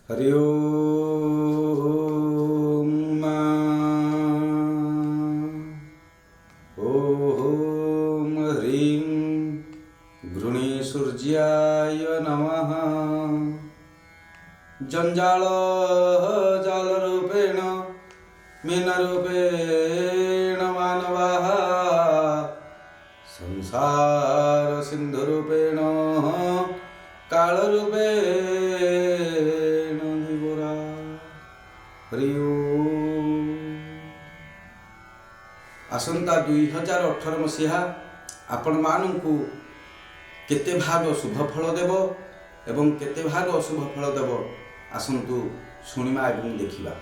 ହରି ଓମ୍ ମା। ଓମ୍ ହ୍ରୀଂ ଘୃଣୀ ସୂର୍ଯ୍ୟାୟ ନମଃ। ଜଞ୍ଜାଳ ଜାଲରୂପେଣ ମୀନରୂପେଣ ମାନବାः, ସଂସାର ସିନ୍ଧୁରୂପେଣ କାଳରୂପେଣ ଦିବରା। ହରି ଓମ୍। ଆସନ୍ତା 2018 ମସିହା ଆପଣମାନଙ୍କୁ କେତେ ଭାଗ ଶୁଭ ଫଳ ଦେବ ଏବଂ କେତେ ଭାଗ ଅଶୁଭ ଫଳ ଦେବ, ଆସନ୍ତୁ ଶୁଣିବା ଏବଂ ଦେଖିବା।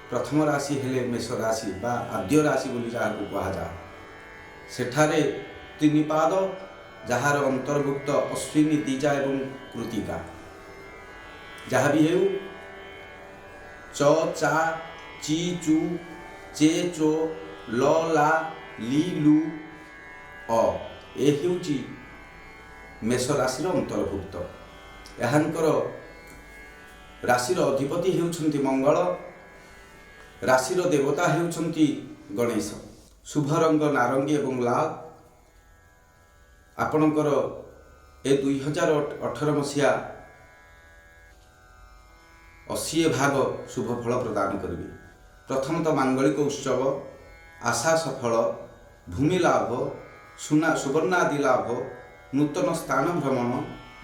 ପ୍ରଥମ ରାଶି ହେଲେ ମେଷ ରାଶି ବା ଆଦ୍ୟ ରାଶି ବୋଲି ଯାହାକୁ କୁହାଯାଏ। ସେଠାରେ ତିନି ପାଦ, ଯାହାର ଅନ୍ତର୍ଭୁକ୍ତ ଅଶ୍ୱିନୀ, ଦ୍ୱିଜା ଏବଂ କୃତିକା। ଯାହା ବି ହେଉ, ଚ, ଚା, ଚି, ଚୁ, ଚେ, ଚୋ, ଲ, ଲା, ଲି, ଲୁ, ଅ, ଏ ହେଉଛି ମେଷ ରାଶିର ଅନ୍ତର୍ଭୁକ୍ତ। ଏହାଙ୍କର ରାଶିର ଅଧିପତି ହେଉଛନ୍ତି ମଙ୍ଗଳ, ରାଶିର ଦେବତା ହେଉଛନ୍ତି ଗଣେଶ। ଶୁଭ ରଙ୍ଗ ନାରଙ୍ଗୀ ଏବଂ ଲାଲ। ଆପଣଙ୍କର ଏ 2018 ମସିହା 80 ଭାଗ ଶୁଭ ଫଳ ପ୍ରଦାନ କରିବେ। ପ୍ରଥମତଃ ମାଙ୍ଗଳିକ ଉତ୍ସବ, ଆଶା ସଫଳ, ଭୂମି ଲାଭ, ସୁନା ସୁବର୍ଣ୍ଣାଦି ଲାଭ, ନୂତନ ସ୍ଥାନ ଭ୍ରମଣ,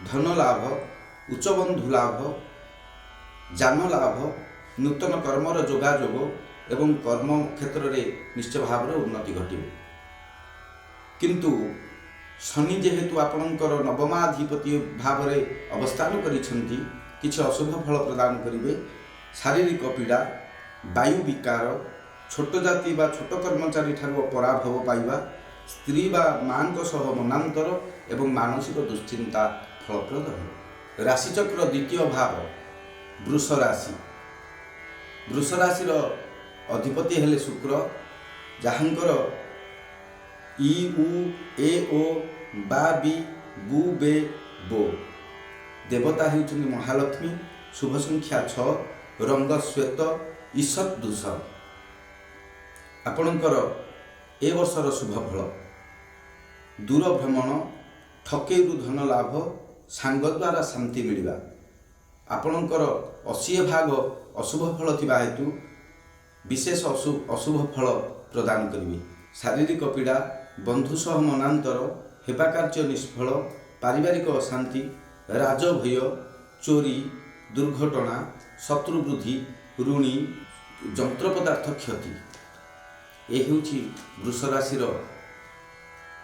ଧନ ଲାଭ, ଉଚ୍ଚବନ୍ଧୁ ଲାଭ, ଯାନ ଲାଭ, ନୂତନ କର୍ମର ଯୋଗାଯୋଗ ଏବଂ କର୍ମ କ୍ଷେତ୍ରରେ ନିଶ୍ଚୟ ଭାବରେ ଉନ୍ନତି ଘଟିବ। କିନ୍ତୁ ଶନି ଯେହେତୁ ଆପଣଙ୍କର ନବମାଧିପତି ଭାବରେ ଅବସ୍ଥାନ କରିଛନ୍ତି, କିଛି ଅଶୁଭ ଫଳ ପ୍ରଦାନ କରିବେ। ଶାରୀରିକ ପୀଡ଼ା, ବାୟୁ ବିକାର, ଛୋଟ ଜାତି ବା ଛୋଟ କର୍ମଚାରୀ ଠାରୁ ପରାଭବ ପାଇବା, ସ୍ତ୍ରୀ ବା ମାଙ୍କ ସହ ମନାନ୍ତର ଏବଂ ମାନସିକ ଦୁଶ୍ଚିନ୍ତା ଫଳପ୍ରଦ ହେବ। ରାଶିଚକ୍ର ଦ୍ୱିତୀୟ ଭାବ ବୃଷ ରାଶି। ବୃଷ ରାଶିର ଅଧିପତି ହେଲେ ଶୁକ୍ର, ଯାହାଙ୍କର ଇ, ଉ, ଏ, ଓ, ବା, ବି, ବୁ, ବେ, ବୋ। ଦେବତା ହେଉଛନ୍ତି ମହାଲକ୍ଷ୍ମୀ। ଶୁଭ ସଂଖ୍ୟା 6, ରଙ୍ଗ ଶ୍ୱେତ, ଈଷତ୍ ଧୂସର। ଆପଣଙ୍କର ଏ ବର୍ଷର ଶୁଭ ଫଳ: ଦୂର ଭ୍ରମଣ, ଠକେଇରୁ ଧନ ଲାଭ, ସାଙ୍ଗ ଦ୍ୱାରା ଶାନ୍ତି ମିଳିବା। ଆପଣଙ୍କର 80 ଭାଗ ଅଶୁଭ ଫଳ ଥିବା ହେତୁ ବିଶେଷ ଅଶୁଭ ଫଳ ପ୍ରଦାନ କରିବେ। ଶାରୀରିକ ପୀଡ଼ା, ବନ୍ଧୁ ସହ ମନାନ୍ତର, ହେବା କାର୍ଯ୍ୟ ନିଷ୍ଫଳ, ପାରିବାରିକ ଅଶାନ୍ତି, ରାଜଭୟ, ଚୋରି, ଦୁର୍ଘଟଣା, ଶତ୍ରୁ ବୃଦ୍ଧି, ଋଣୀ, ଯନ୍ତ୍ର ପଦାର୍ଥ କ୍ଷତି। ଏ ହେଉଛି ବୃଷ ରାଶିର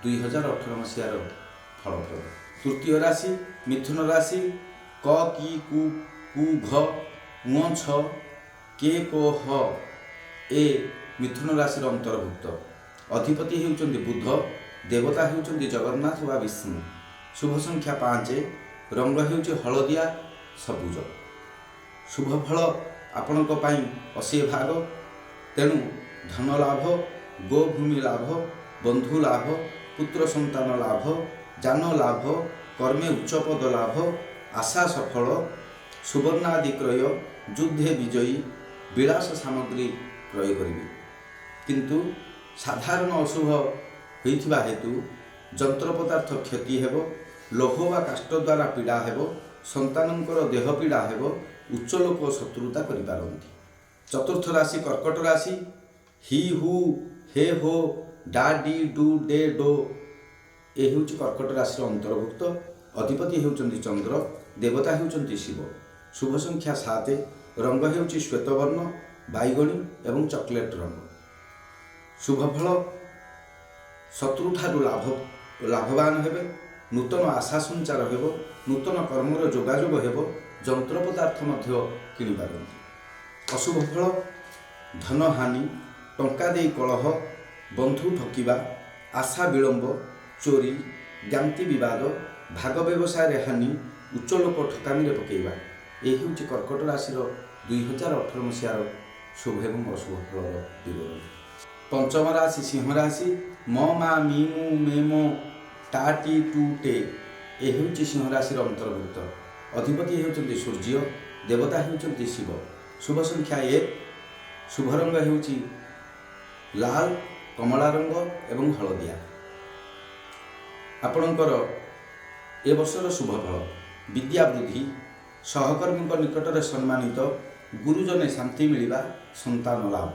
2018 ମସିହାର ଫଳପ୍ରଦ। ତୃତୀୟ ରାଶି ମିଥୁନ ରାଶି। କ, କି, କୁ, କୁ, ଘ, ଉଁ, ଛ, କେ, କୋ, ହ, ଏ ମିଥୁନ ରାଶିର ଅନ୍ତର୍ଭୁକ୍ତ। ଅଧିପତି ହେଉଛନ୍ତି ବୁଧ, ଦେବତା ହେଉଛନ୍ତି ଜଗନ୍ନାଥ ବା ବିଷ୍ଣୁ। ଶୁଭ ସଂଖ୍ୟା 5, ରଙ୍ଗ ହେଉଛି ହଳଦିଆ ସବୁଜ। ଶୁଭ ଫଳ ଆପଣଙ୍କ ପାଇଁ 80 ଭାଗ। ତେଣୁ ଧନ ଲାଭ, ଗୋଭୂମି ଲାଭ, ବନ୍ଧୁ ଲାଭ, ପୁତ୍ର ସନ୍ତାନ ଲାଭ, ଯାନ ଲାଭ, କର୍ମେ ଉଚ୍ଚପଦ ଲାଭ, ଆଶା ସଫଳ, ସୁବର୍ଣ୍ଣାଦି କ୍ରୟ, ଯୁଦ୍ଧେ ବିଜୟୀ, ବିଳାସ ସାମଗ୍ରୀ କ୍ରୟ କରିବେ। କିନ୍ତୁ ସାଧାରଣ ଅଶୁଭ ହୋଇଥିବା ହେତୁ ଯନ୍ତ୍ର ପଦାର୍ଥ କ୍ଷତି ହେବ, ଲୌହ ବା କାଷ୍ଠ ଦ୍ୱାରା ପୀଡ଼ା ହେବ, ସନ୍ତାନଙ୍କର ଦେହ ପୀଡ଼ା ହେବ, ଉଚ୍ଚ ଲୋକ ଶତ୍ରୁତା କରିପାରନ୍ତି। ଚତୁର୍ଥ ରାଶି କର୍କଟ ରାଶି। ହି, ହୁ, ହେ, ହୋ, ଡା, ଡି, ଡୁ, ଡେ, ଡୋ, ଏ ହେଉଛି କର୍କଟ ରାଶିର ଅନ୍ତର୍ଭୁକ୍ତ। ଅଧିପତି ହେଉଛନ୍ତି ଚନ୍ଦ୍ର, ଦେବତା ହେଉଛନ୍ତି ଶିବ। ଶୁଭ ସଂଖ୍ୟା 7, ରଙ୍ଗ ହେଉଛି ଶ୍ୱେତବର୍ଣ୍ଣ, ବାଇଗଣୀ ଏବଂ ଚକୋଲେଟ୍ ରଙ୍ଗ। ଶୁଭ ଫଳ: ଶତ୍ରୁଠାରୁ ଲାଭବାନ ହେବେ, ନୂତନ ଆଶା ସଞ୍ଚାର ହେବ, ନୂତନ କର୍ମର ଯୋଗାଯୋଗ ହେବ, ଯନ୍ତ୍ର ପଦାର୍ଥ ମଧ୍ୟ କିଣିପାରନ୍ତି। ଅଶୁଭ ଫଳ: ଧନହାନି, ଟଙ୍କା ଦେଇ କଳହ, ବନ୍ଧୁ ଠକିବା, ଆଶା ବିଳମ୍ବ, ଚୋରି, ଜ୍ଞାତି ବିବାଦ, ଭାଗ ବ୍ୟବସାୟରେ ହାନି, ଉଚ୍ଚ ଲୋକ ଠକାମିରେ ପକାଇବା। ଏ ହେଉଛି କର୍କଟ ରାଶିର 2018 ମସିହାର ଶୁଭ ଏବଂ ଅଶୁଭ ଫଳର ବିବରଣୀ। ପଞ୍ଚମ ରାଶି ସିଂହ ରାଶି। ମ, ମା, ମି, ମୁ, ମେ, ମୋ, ଟା, ଟି, ଟୁ, ଟେ, ଏ ହେଉଛି ସିଂହ ରାଶିର ଅନ୍ତର୍ଭୁକ୍ତ। ଅଧିପତି ହେଉଛନ୍ତି ସୂର୍ଯ୍ୟ, ଦେବତା ହେଉଛନ୍ତି ଶିବ। ଶୁଭ ସଂଖ୍ୟା 1, ଶୁଭ ରଙ୍ଗ ହେଉଛି ଲାଲ, କମଳା ରଙ୍ଗ ଏବଂ ହଳଦିଆ। ଆପଣଙ୍କର ଏ ବର୍ଷର ଶୁଭ ଫଳ ବିଦ୍ୟା ବୃଦ୍ଧି, ସହକର୍ମୀଙ୍କ ନିକଟରେ ସମ୍ମାନିତ, ଗୁରୁଜନେ ଶାନ୍ତି ମିଳିବା, ସନ୍ତାନ ଲାଭ।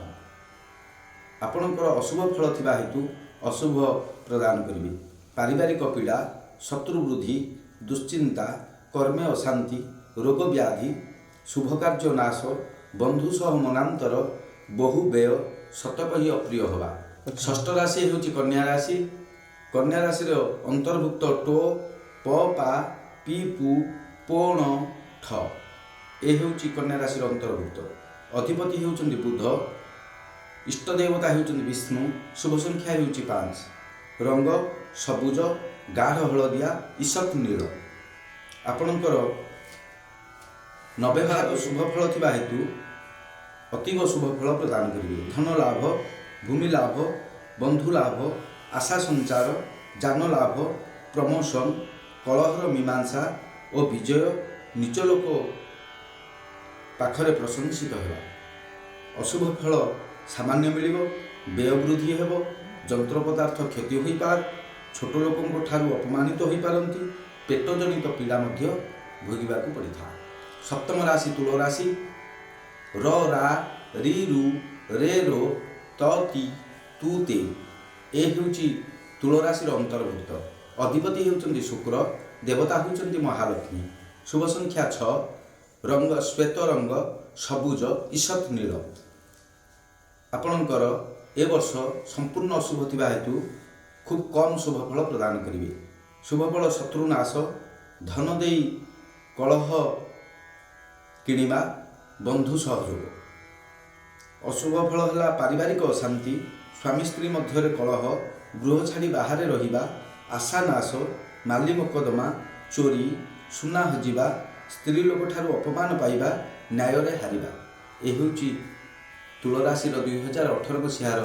ଆପଣଙ୍କର ଅଶୁଭ ଫଳ ଥିବା ହେତୁ ଅଶୁଭ ପ୍ରଦାନ କରିବେ। ପାରିବାରିକ ପୀଡ଼ା, ଶତ୍ରୁ ବୃଦ୍ଧି, ଦୁଶ୍ଚିନ୍ତା, କର୍ମେ ଅଶାନ୍ତି, ରୋଗ ବ୍ୟାଧି, ଶୁଭ କାର୍ଯ୍ୟ ନାଶ, ବନ୍ଧୁ ସହ ମନାନ୍ତର, ବହୁ ବ୍ୟୟ, ସତ କହି ଅପ୍ରିୟ ହେବା। ଷଷ୍ଠ ରାଶି ହେଉଛି କନ୍ୟା ରାଶି। କନ୍ୟା ରାଶିର ଅନ୍ତର୍ଭୁକ୍ତ ଟୋ, ପ, ପା, ପି, ପୁ, ପୋ, ଣ, ଠ। ଏ ହେଉଛି କନ୍ୟା ରାଶିର ଅନ୍ତର୍ଭୁକ୍ତ। ଅଧିପତି ହେଉଛନ୍ତି ବୁଧ, ଇଷ୍ଟ ଦେବତା ହେଉଛନ୍ତି ବିଷ୍ଣୁ। ଶୁଭ ସଂଖ୍ୟା ହେଉଛି 5, ରଙ୍ଗ ସବୁଜ, ଗାଢ଼ ହଳଦିଆ, ଈଷତ୍ ନୀଳ। ଆପଣଙ୍କର 90 ଭାଗ ଶୁଭ ଫଳ ଥିବା ହେତୁ ଅତୀବ ଶୁଭ ଫଳ ପ୍ରଦାନ କରିବେ। ଧନ ଲାଭ, ଭୂମି ଲାଭ, ବନ୍ଧୁ ଲାଭ, ଆଶା ସଞ୍ଚାର, ଯାନ ଲାଭ, ପ୍ରମୋସନ୍, କଳହର ମୀମାଂସା ଓ ବିଜୟ, ନିଚ ଲୋକ ପାଖରେ ପ୍ରଶଂସିତ ହେବା। ଅଶୁଭ ଫଳ ସାମାନ୍ୟ ମିଳିବ। ବ୍ୟୟ ବୃଦ୍ଧି ହେବ, ଯନ୍ତ୍ର ପଦାର୍ଥ କ୍ଷତି ହୋଇପାରେ, ଛୋଟ ଲୋକଙ୍କ ଠାରୁ ଅପମାନିତ ହୋଇପାରନ୍ତି, ପେଟଜନିତ ପୀଡ଼ା ମଧ୍ୟ ଭୋଗିବାକୁ ପଡ଼ିଥାଏ। ସପ୍ତମ ରାଶି ତୁଳ ରାଶି। ର, ରା, ରି, ରୁ, ରେ, ରୋ, ତ, ତି, ତୁ, ତେ। ଏ ହେଉଛି ତୁଳ ରାଶିର ଅନ୍ତର୍ଭୁକ୍ତ। ଅଧିପତି ହେଉଛନ୍ତି ଶୁକ୍ର, ଦେବତା ହେଉଛନ୍ତି ମହାଲକ୍ଷ୍ମୀ। ଶୁଭ ସଂଖ୍ୟା 6, ରଙ୍ଗ ଶ୍ୱେତ ରଙ୍ଗ, ସବୁଜ, ଈଷତ୍ ନୀଳ। ଆପଣଙ୍କର ଏ ବର୍ଷ ସମ୍ପୂର୍ଣ୍ଣ ଅଶୁଭ ଥିବା ହେତୁ ଖୁବ୍ କମ୍ ଶୁଭଫଳ ପ୍ରଦାନ କରିବେ। ଶୁଭଫଳ ଶତ୍ରୁନାଶ, ଧନ ଦେଇ କଳହ କିଣିବା, ବନ୍ଧୁ ସହଯୋଗ। ଅଶୁଭ ଫଳ ହେଲା ପାରିବାରିକ ଅଶାନ୍ତି, ସ୍ୱାମୀ ସ୍ତ୍ରୀ ମଧ୍ୟରେ କଳହ, ଗୃହ ଛାଡ଼ି ବାହାରେ ରହିବା, ଆଶା ନାଶ, ମାଲି ମକଦ୍ଦମା, ଚୋରି, ସୁନା ହଜିବା, ସ୍ତ୍ରୀ ଲୋକଠାରୁ ଅପମାନ ପାଇବା, ନ୍ୟାୟରେ ହାରିବା। ଏ ହେଉଛି ତୁଳରାଶିର 2018 ମସିହାର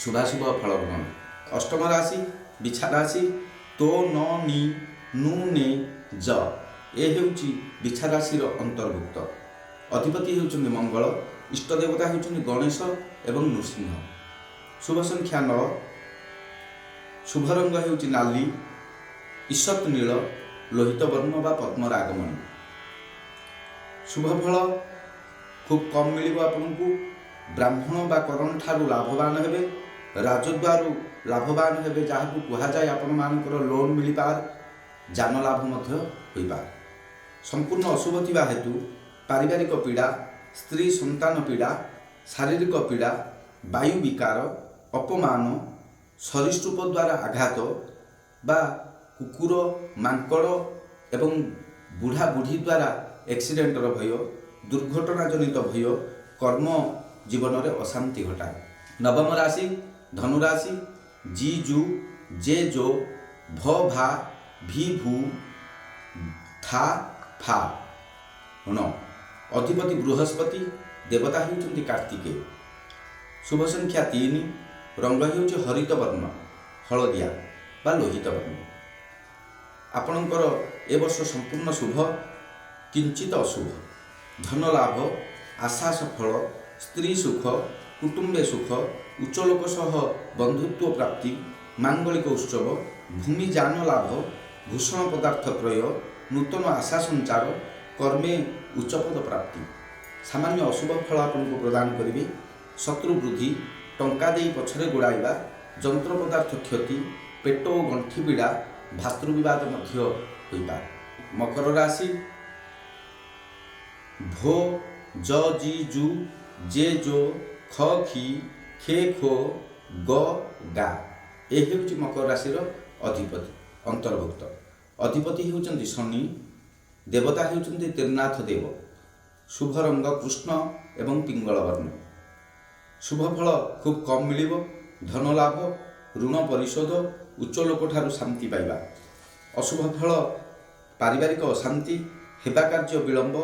ଶୁଭାଶୁଭ ଫଳ ଗ୍ରହଣ। ଅଷ୍ଟମ ରାଶି ବିଛା ରାଶି। ତୋ, ନ, ନି, ନୁ, ନେ, ଜ। ଏ ହେଉଛି ବିଛା ରାଶିର ଅନ୍ତର୍ଭୁକ୍ତ। ଅଧିପତି ହେଉଛନ୍ତି ମଙ୍ଗଳ, ଇଷ୍ଟ ଦେବତା ହେଉଛନ୍ତି ଗଣେଶ ଏବଂ ନୃସିଂହ। ଶୁଭ ସଂଖ୍ୟା 9, ଶୁଭ ରଙ୍ଗ ହେଉଛି ନାଲି, ଈଷତ୍ ନୀଳ, ଲୋହିତ ବର୍ଣ୍ଣ ବା ପଦ୍ମରାଗମଣି। ଶୁଭ ଫଳ ଖୁବ୍ କମ୍ ମିଳିବ ଆପଣଙ୍କୁ। ବ୍ରାହ୍ମଣ ବା କରଣ ଠାରୁ ଲାଭବାନ ହେବେ, ରାଜଦ୍ୱାରୁ ଲାଭବାନ ହେବେ, ଯାହାକୁ କୁହାଯାଏ ଆପଣମାନଙ୍କର ଲୋନ୍ ମିଳିପାରେ, ଯାନ ଲାଭ ମଧ୍ୟ ହୋଇପାରେ। ସମ୍ପୂର୍ଣ୍ଣ ଅଶୁଭ ଥିବା ହେତୁ ପାରିବାରିକ ପୀଡ଼ା, ସ୍ତ୍ରୀ ସନ୍ତାନ ପୀଡ଼ା, ଶାରୀରିକ ପୀଡ଼ା, ବାୟୁ ବିକାର, ଅପମାନ, ସରୀସୃପ ଦ୍ୱାରା ଆଘାତ ବା କୁକୁର, ମାଙ୍କଡ଼ ଏବଂ ବୁଢ଼ା ବୁଢ଼ୀ ଦ୍ୱାରା ଆକ୍ସିଡେଣ୍ଟର ଭୟ, ଦୁର୍ଘଟଣାଜନିତ ଭୟ, କର୍ମ ଜୀବନରେ ଅଶାନ୍ତି ଘଟାଏ। ନବମ ରାଶି ଧନୁରାଶି। ଜି, ଜୁ, ଜେ, ଜୋ, ଭ, ଭା, ଭି, ଭୁ, ଥା, ଫା, ଣ। ଅଧିପତି ବୃହସ୍ପତି, ଦେବତା ହେଉଛନ୍ତି କାର୍ତ୍ତିକେୟ। ଶୁଭ ସଂଖ୍ୟା 3, ରଙ୍ଗ ହେଉଛି ହରିତ ବର୍ଣ୍ଣ, ହଳଦିଆ ବା ଲୋହିତ ବର୍ଣ୍ଣ। ଆପଣଙ୍କର ଏ ବର୍ଷ ସମ୍ପୂର୍ଣ୍ଣ ଶୁଭ, କିଞ୍ଚିତ ଅଶୁଭ। ଧନ ଲାଭ, ଆଶା ସଫଳ, ସ୍ତ୍ରୀ ସୁଖ, କୁଟୁମ୍ବେ ସୁଖ, ଉଚ୍ଚ ଲୋକ ସହ ବନ୍ଧୁତ୍ୱ ପ୍ରାପ୍ତି, ମାଙ୍ଗଳିକ ଉତ୍ସବ, ଭୂମି ଯାନ ଲାଭ, ଭୂଷଣ ପଦାର୍ଥ କ୍ରୟ, ନୂତନ ଆଶା ସଞ୍ଚାର, କର୍ମେ ଉଚ୍ଚପଦ ପ୍ରାପ୍ତି। ସାମାନ୍ୟ ଅଶୁଭ ଫଳ ଆପଣଙ୍କୁ ପ୍ରଦାନ କରିବେ। ଶତ୍ରୁ ବୃଦ୍ଧି, ଟଙ୍କା ଦେଇ ପଛରେ ଗୋଡ଼ାଇବା, ଯନ୍ତ୍ର ପଦାର୍ଥ କ୍ଷତି, ପେଟ ଓ ଗଣ୍ଠି ପୀଡ଼ା, ଭାତୃବିବାଦ ମଧ୍ୟ ହୋଇପାରେ। ମକର ରାଶି। ଭୋ, ଜ, ଜି, ଜୁ, ଜେ, ଜୋ, ଖ, ଖି, ଖେ, ଖୋ, ଗ, ଗା। ଏ ହେଉଛି ମକର ରାଶିର ଅଧିପତି ଅନ୍ତର୍ଭୁକ୍ତ। ଅଧିପତି ହେଉଛନ୍ତି ଶନି, ଦେବତା ହେଉଛନ୍ତି ତ୍ରିନାଥ ଦେବ। ଶୁଭ ରଙ୍ଗ କୃଷ୍ଣ ଏବଂ ପିଙ୍ଗଳ ବର୍ଣ୍ଣ। ଶୁଭ ଫଳ ଖୁବ୍ କମ୍ ମିଳିବ। ଧନ ଲାଭ, ଋଣ ପରିଶୋଧ, ଉଚ୍ଚ ଲୋକଠାରୁ ଶାନ୍ତି ପାଇବା। ଅଶୁଭ ଫଳ ପାରିବାରିକ ଅଶାନ୍ତି, ହେବା କାର୍ଯ୍ୟ ବିଳମ୍ବ,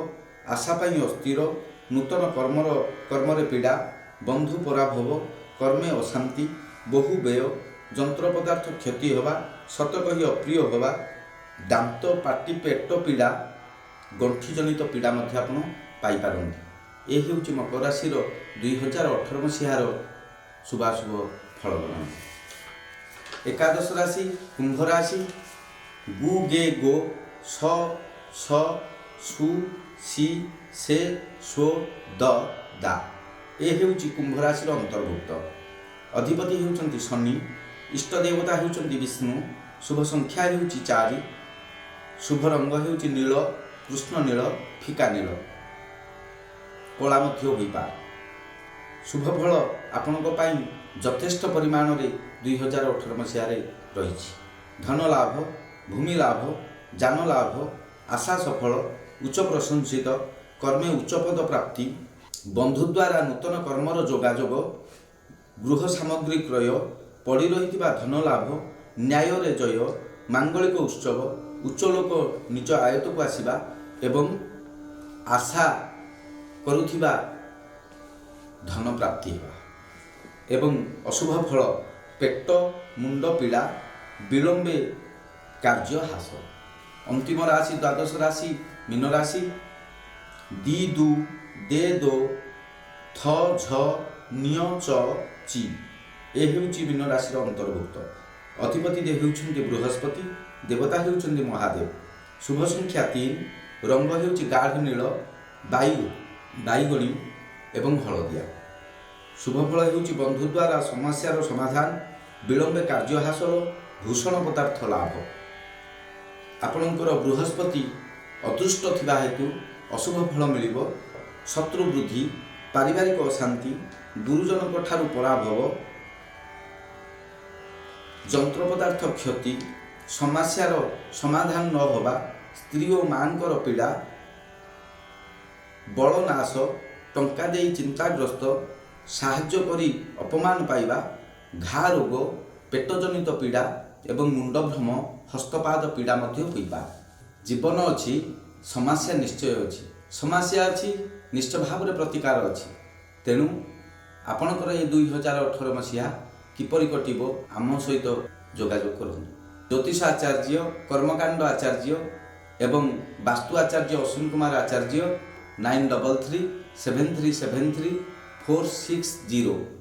ଆଶା ପାଇଁ ଅସ୍ଥିର, ନୂତନ କର୍ମରେ ପୀଡ଼ା, ବନ୍ଧୁ ପରାଭବ, କର୍ମେ ଅଶାନ୍ତି, ବହୁ ବ୍ୟୟ, ଯନ୍ତ୍ର ପଦାର୍ଥ କ୍ଷତି ହେବା, ସତ କହି ଅପ୍ରିୟ ହେବା, ଦାନ୍ତ, ପାଟି, ପେଟ ପୀଡ଼ା, ଗଣ୍ଠିଜନିତ ପୀଡ଼ା ମଧ୍ୟ ଆପଣ ପାଇପାରନ୍ତି। ଏ ହେଉଛି ମକର ରାଶିର 2018 ମସିହାର ଶୁଭାଶୁଭ ଫଳ ଗଣନା। ଏକାଦଶ ରାଶି କୁମ୍ଭ ରାଶି। ଗୁ, ଗେ, ଗୋ, ସ, ସ, ସୁ, ସି, ସେ, ସୋ, ଦ, ଦା। ଏ ହେଉଛି କୁମ୍ଭ ରାଶିର ଅନ୍ତର୍ଭୁକ୍ତ। ଅଧିପତି ହେଉଛନ୍ତି ଶନି, ଇଷ୍ଟ ଦେବତା ହେଉଛନ୍ତି ବିଷ୍ଣୁ। ଶୁଭ ସଂଖ୍ୟା ହେଉଛି 4। ଶୁଭ ରଙ୍ଗ ହେଉଛି ନୀଳ, କୃଷ୍ଣ ନୀଳ, ଫିକା ନୀଳ, କଳା ମଧ୍ୟ ହୋଇପାରେ। ଶୁଭ ଫଳ ଆପଣଙ୍କ ପାଇଁ ଯଥେଷ୍ଟ ପରିମାଣରେ 2018 ମସିହାରେ ରହିଛି। ଧନ ଲାଭ, ଭୂମି ଲାଭ, ଯାନ ଲାଭ, ଆଶା ସଫଳ, ଉଚ୍ଚ ପ୍ରଶଂସିତ, କର୍ମେ ଉଚ୍ଚ ପଦ ପ୍ରାପ୍ତି, ବନ୍ଧୁ ଦ୍ୱାରା ନୂତନ କର୍ମର ଯୋଗାଯୋଗ, ଗୃହ ସାମଗ୍ରୀ କ୍ରୟ, ପଡ଼ି ରହିଥିବା ଧନ ଲାଭ, ନ୍ୟାୟରେ ଜୟ, ମାଙ୍ଗଳିକ ଉତ୍ସବ, ଉଚ୍ଚ ଲୋକ ନିଜ ଆୟତକୁ ଆସିବା ଏବଂ ଆଶା କରୁଥିବା ଧନ ପ୍ରାପ୍ତି ହେବା। ଏବଂ ଅଶୁଭ ଫଳ ପେଟ, ମୁଣ୍ଡ ପୀଡ଼ା, ବିଳମ୍ବେ କାର୍ଯ୍ୟ ହାସଲ। ଅନ୍ତିମ ରାଶି ଦ୍ୱାଦଶ ରାଶି ମୀନ ରାଶି। ଦି, ଦୁ, ଦେ, ଦୋ, ଥ, ଝ, ନିୟ, ଚ, ଚି। ଏ ହେଉଛି ମୀନ ରାଶିର ଅନ୍ତର୍ଭୁକ୍ତ। ଅଧିପତି ହେଉଛନ୍ତି ବୃହସ୍ପତି, ଦେବତା ହେଉଛନ୍ତି ମହାଦେବ। ଶୁଭ ସଂଖ୍ୟା 3। ରଙ୍ଗ ହେଉଛି ଗାଢ଼ ନୀଳ, ବାଇଗଣୀ ଏବଂ ହଳଦିଆ। ଶୁଭ ଫଳ ହେଉଛି ବନ୍ଧୁ ଦ୍ୱାରା ସମସ୍ୟାର ସମାଧାନ, ବିଳମ୍ବେ କାର୍ଯ୍ୟ ହାସଲ, ଭୂଷଣ ପଦାର୍ଥ ଲାଭ। ଆପଣଙ୍କର ବୃହସ୍ପତି ଅଦୃଷ୍ଟ ଥିବା ହେତୁ ଅଶୁଭ ଫଳ ମିଳିବ। ଶତ୍ରୁ ବୃଦ୍ଧି, ପାରିବାରିକ ଅଶାନ୍ତି, ଗୁରୁଜନଙ୍କ ଠାରୁ ପରାଭବ, ଯନ୍ତ୍ର ପଦାର୍ଥ କ୍ଷତି, ସମସ୍ୟାର ସମାଧାନ ନ ହେବା, ସ୍ତ୍ରୀ ଓ ମାଙ୍କର ପୀଡ଼ା, ବଳନାଶ, ଟଙ୍କା ଦେଇ ଚିନ୍ତାଗ୍ରସ୍ତ, ସାହାଯ୍ୟ କରି ଅପମାନ ପାଇବା, ଘା ରୋଗ, ପେଟଜନିତ ପୀଡ଼ା ଏବଂ ମୁଣ୍ଡଭ୍ରମ, ହସ୍ତପାଦ ପୀଡ଼ା ମଧ୍ୟ ହୋଇପାରେ। ଜୀବନ ଅଛି, ସମସ୍ୟା ନିଶ୍ଚୟ ଅଛି। ସମସ୍ୟା ଅଛି, ନିଶ୍ଚୟ ଭାବରେ ପ୍ରତିକାର ଅଛି। ତେଣୁ ଆପଣଙ୍କର ଏ 2018 ମସିହା କିପରି କଟିବ, ଆମ ସହିତ ଯୋଗାଯୋଗ କରନ୍ତୁ। ଜ୍ୟୋତିଷ ଆଚାର୍ଯ୍ୟ, କର୍ମକାଣ୍ଡ ଆଚାର୍ଯ୍ୟ ଏବଂ ବାସ୍ତୁ ଆଚାର୍ଯ୍ୟ ଅଶ୍ୱିନ କୁମାର ଆଚାର୍ଯ୍ୟ, 9337373460।